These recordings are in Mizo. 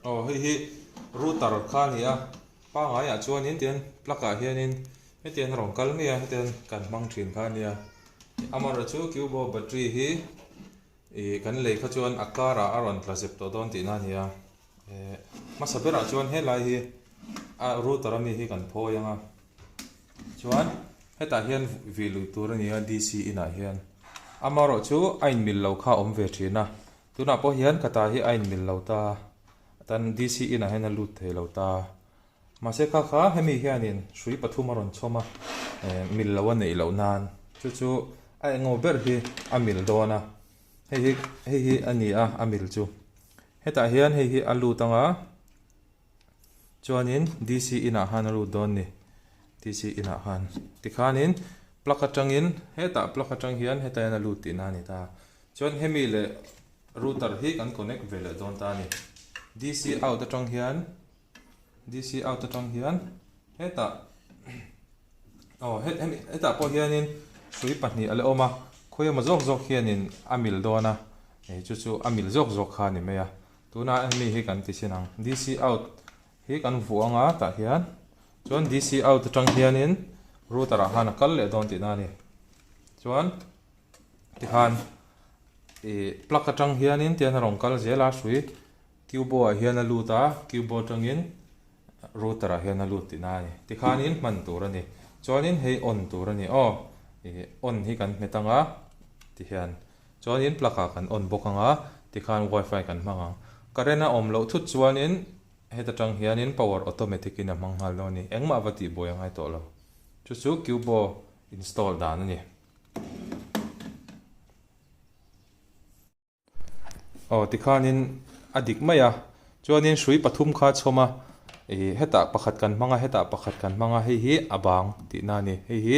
Aw hei hi router kha a ni a, pangaiah chuanin tian plug ah hianin hetiang a rawn kal mai a, hetiang kan hmang thin kha a nia. Amaherawhchu Cubo battery hi ih kan lei kha chuan a kar ah a rawn tla zep tawh dawn tihna a ni a. Eh hmasa berah chuan helai hi a router ami hi kan phawi ang a, chuan hetah hian vih luih tur a ni a DC inah hian. Amaherawhchu a inmil lo kha a awm ve thin a. Tunah pawh hian ka ta hi a inmil lo ta, tan DC inah hian a lut thei lo ta. Mahse kha kha hemi hianin hrui pathum a rawn chhawm a, eh mil lo a neih loh nan chu chu a engaw ber hi a mil dawn a, hei hi hei hi a ni a a mil chu. Hetah hian hei hi a lut ang a, chuanin DC inah khan a lut dawn ni, DC inah khan. Tikhanin plug atangin hetah plug atang hian hetah hian a lut tihna a ni ta. Chuan hemi leh router hi kan connect ve leh dawn ta a ni. DC out atang hian DC out atang hian hetah aw hemi hetah pawh hianin hrui pahnih a la awm a, khawi emaw zawk zawk hianin a mil dawn a, hei chu chu a mil zawk zawk kha a ni mai a. Tunah hemi hi kan ti chin ang DC out hi kan vuah ang a tah hian chuan DC out atang hianin router ah khan a kal leh dawn tihna a ni. Chuan. Tikhan ih plug atang hianin tian a rawn kal zel a hrui cubo ah hian a lut a cubo atangin router ah hian a lut tihna a ni tikhanin hman tur a ni chuanin hei on tur a ni aw ih on hi kan hmet ang a tihian chuanin plug ah kan on bawk ang a tikhan wifi kan hmang ang current a awm loh thut chuanin heta tang hianin power automatic in a hmang nghal dawn a ni engmah va tihbuai a ngai tawh lo chu chu cubo install dan a ni. Aw tikhanin a dik mai a, chuanin hrui pathum kha a chhawm a, ih hetah pakhat kan hmang a, hetah pakhat kan hmang a, hei hi a bang tihna a ni, hei hi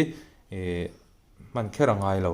ih hman kher a ngai lo.